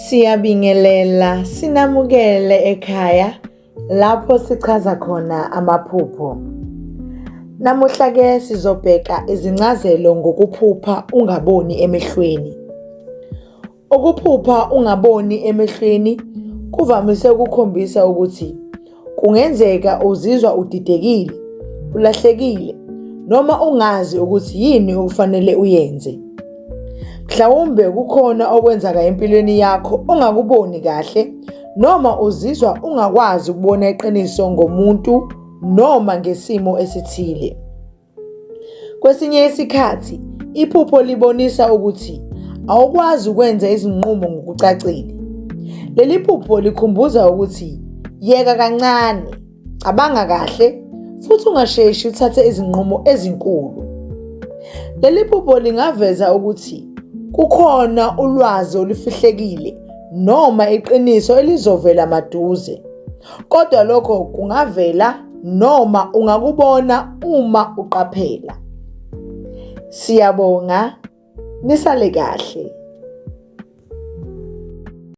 Siyabingelela, sinamukele ekhaya lapho sichaza khona amaphupho. Namuhla ke sizobheka izincazelo ngokuphupha ungaboni emehlweni. Ukuphupha ungaboni emehlweni kuvamise ukukhombisa ukuthi kungenzeka uzizwa udidekile, ulahlekile noma ungazi ukuthi yini okufanele uyenze. Mhlawumbe kukhona okwenzeka empilweni yakho ongakuboni kahle noma uzizwa ungakwazi ukubona iqiniso ngomuntu noma ngesimo esithile. Kwesinye isikhathi iphupho libonisa ukuthi awukwazi ukwenza izinqumo ngokucacile. Leli phupho likhumbuza ukuthi yeka kancane, cabanga kahle futhi ungasheshi uthathe izinqumo ezinkulu. Leli phupho lingaveza ukuthi kukhona ulwazi olufihlekile noma iqiniso elizovela maduze. Kodwa lokho kungavela noma ungakubona uma uqaphela. Siyabonga, nisale kahle.